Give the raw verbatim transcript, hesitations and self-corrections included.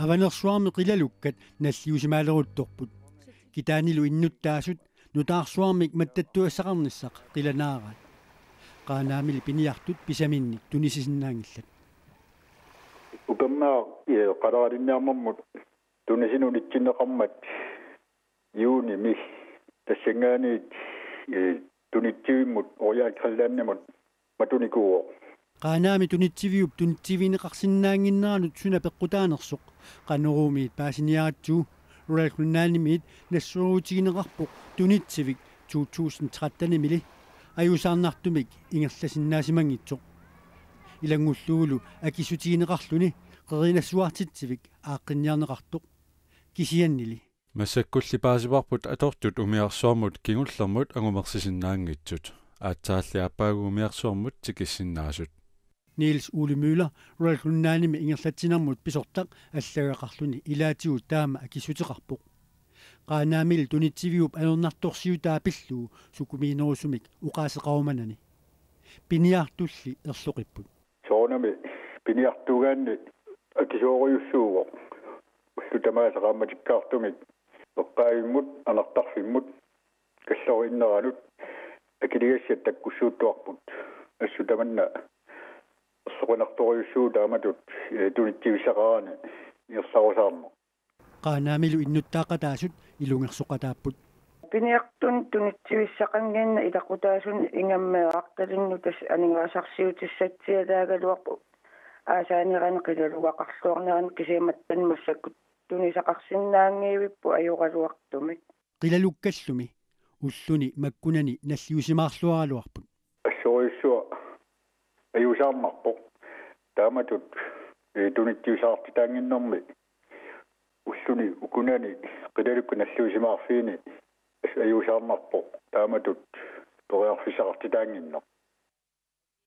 Avanersuarmi qilalukkat nalliusimaaleruttorput. Kitaanilu innuttaasut nutaarsuarmik mattattuassaqarnissaq qilanaaraat. Qaanaamili piniartut pisaminnik tunisisinnaanngillat. Upernaaq, eh, qaleralinniarnermut tunisinut itsinneqarmat juunimi tassanngaanniit, eh, tunitsivimmut Royal Greenlandimut matunikuuvoq. Qaanaami tunitsiviup tunitsivigineqarsinnaannginneranut suna peqqutaanersoq Qanoruumiit paasiniaratsigu. Royal Greenlandimiit nassuerutigineqarpoq tunitsivik to tusind tretten-imili ajuusaarnartumik ingerlasinnaasimanngitsoq. Ilanngullugulu akissutigineqarluni qerinassuartitsivik aaqqinniarneqartoq. Kisiannili massakkulli paasivarput atortut umiarsuarmut kingullermut angumersisinnaanngitsut. Aatsaalli aappaagu umiarsuarmut tikissinnaasut. Niels Ole Møller Royal Greenlandimi ingerlatsinermut pisortaq allagaqarluni ilaatigut taama akissuteqarpoq. Qaanaamili tunitsiviup ajornartorsiutaa pillugu sukumiinerusumik oqaaseqarumanani. Piniartulli erloqipput. Soorunami piniartuugaanni akisoorujussuuvoq. Ullut tamaasa qaammatikkaartumik eqqaavimmut, anartarfimmut, kalloriinneranut akiligassat takkussuuttuarput. Assut tamanna erloqinartorujussuuvoq taamatut, eh, tunitsivissaqarani ingerlarusaarneq. Qaanaamilu innuttaaqataasut ilungersoqataapput. Piniartunik tunitsivissaqannginneq ilaqutaasunut ingammik aaqqilinnut tassa aningaasarsiutissatsialaagaluarpoq. Aasaanerani qilalugaqarluarnerani kisianni mattanni massakkut tunisaqarsinnaanngivipput ajoraluartumik. Qilalukkallumi ulluni makkunani nalliusimaarluaraluarput. Assorujussuaq ajuusaarnarpoq. Taamatut, eh, tunitsivisaqartitaannginnermi ulluni ukunani qilalukkat nalliusimaarfiini ajuusaarnarpoq taamatut periarfissaqartitaannginneq.